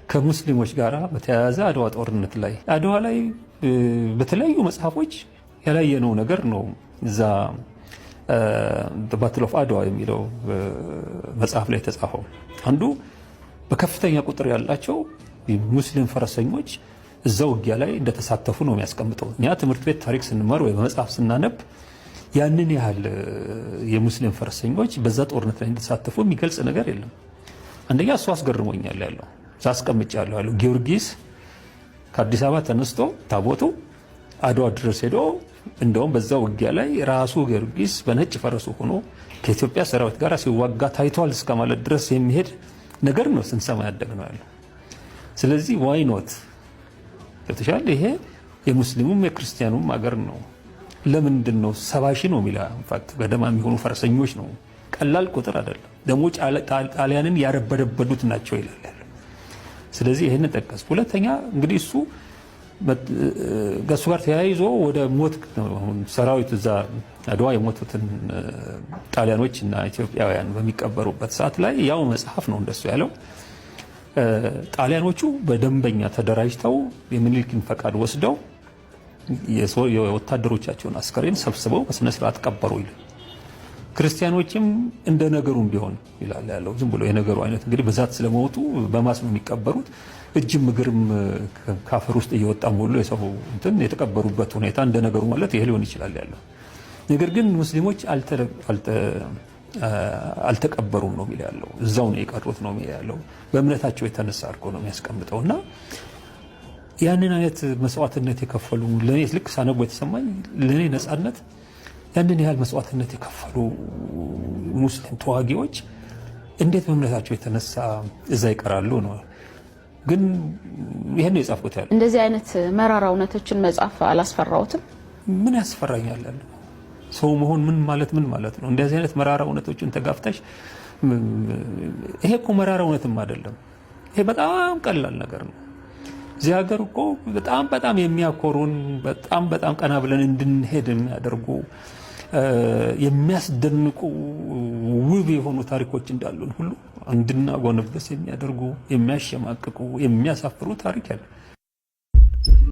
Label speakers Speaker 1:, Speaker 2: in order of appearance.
Speaker 1: ከሙስሊሞች ጋር በተያያዘ አድዋ ጦርነት ላይ፣ አድዋ ላይ በተለያዩ መጽሐፎች ያላየነው ነገር ነው። እዛ Battle of Adwa የሚለው መጽሐፍ ላይ የተጻፈው አንዱ በከፍተኛ ቁጥር ያላቸው ሙስሊም ፈረሰኞች እዛ ውጊያ ላይ እንደተሳተፉ ነው የሚያስቀምጠው። እኛ ትምህርት ቤት ታሪክ ስንማር ወይ በመጽሐፍ ስናነብ ያንን ያህል የሙስሊም ፈረሰኞች በዛ ጦርነት ላይ እንደተሳተፉ የሚገልጽ ነገር የለም። አንደኛ እሱ አስገርሞኛል ያለው ሳስቀምጫለሁ ያለው ጊዮርጊስ ከአዲስ አበባ ተነስቶ ታቦቱ አድዋ ድረስ ሄዶ እንደውም በዛ ውጊያ ላይ ራሱ ጊዮርጊስ በነጭ ፈረሱ ሆኖ ከኢትዮጵያ ሰራዊት ጋር ሲዋጋ ታይቷል እስከ ማለት ድረስ የሚሄድ ነገር ነው ስንሰማ ያደግነው ያለው። ስለዚህ why not? ገብቶሻል? ይሄ የሙስሊሙም የክርስቲያኑም አገር ነው። ለምንድን ነው 70,000 ነው የሚለው፣ in fact ገደማ የሚሆኑ ፈረሰኞች ነው። ቀላል ቁጥር አይደለም። ደግሞ ጣሊያንን ያረበደበዱት ናቸው ይላል ያለው። ስለዚህ ይህንን ጠቀስ። ሁለተኛ እንግዲህ እሱ ከእሱ ጋር ተያይዞ ወደ ሞት አሁን ሰራዊት እዛ አድዋ የሞቱትን ጣሊያኖች እና ኢትዮጵያውያን በሚቀበሩበት ሰዓት ላይ ያው መጽሐፍ ነው እንደሱ ያለው። ጣሊያኖቹ በደንበኛ ተደራጅተው የምኒልክን ፈቃድ ወስደው የወታደሮቻቸውን አስከሬን ሰብስበው በስነ ስርዓት ቀበሩ ይላል። ክርስቲያኖችም እንደ ነገሩም ቢሆን ይላል ያለው። ዝም ብሎ የነገሩ አይነት እንግዲህ ብዛት ስለሞቱ በ mass ነው የሚቀበሩት። እጅም እግርም ካፈር ውስጥ እየወጣ ሁሉ የሰው እንትን የተቀበሩበት ሁኔታ እንደ ነገሩ ማለት ይሄ ሊሆን ይችላል ያለው። ነገር ግን ሙስሊሞች አልተቀበሩም ነው የሚለው ያለው። እዛው ነው የቀሩት ነው የሚለው ያለው። በእምነታቸው የተነሳ አድርጎ ነው የሚያስቀምጠው። እና ያንን አይነት መስዋዕትነት የከፈሉ፣ ለእኔ ልክ ሳነቦ የተሰማኝ ለእኔ ነፃነት ያንን ያህል መስዋዕትነት የከፈሉ ሙስሊም ተዋጊዎች እንዴት በእምነታቸው የተነሳ እዛ ይቀራሉ ነው። ግን ይሄን ነው የጻፍኩት ያለው።
Speaker 2: እንደዚህ አይነት መራራ እውነቶችን መጻፍ አላስፈራዎትም?
Speaker 1: ምን ያስፈራኛል? ያለው ሰው መሆን ምን ማለት ነው? እንደዚህ አይነት መራራ እውነቶችን ተጋፍተሽ፣ ይሄ እኮ መራራ እውነትም አይደለም። ይሄ በጣም ቀላል ነገር ነው። እዚህ ሀገር እኮ በጣም በጣም የሚያኮሩን፣ በጣም በጣም ቀና ብለን እንድንሄድ የሚያደርጉ፣ የሚያስደንቁ፣ ውብ የሆኑ ታሪኮች እንዳሉን ሁሉ እንድናጎነብስ የሚያደርጉ፣ የሚያሸማቅቁ፣ የሚያሳፍሩ ታሪክ ያለ።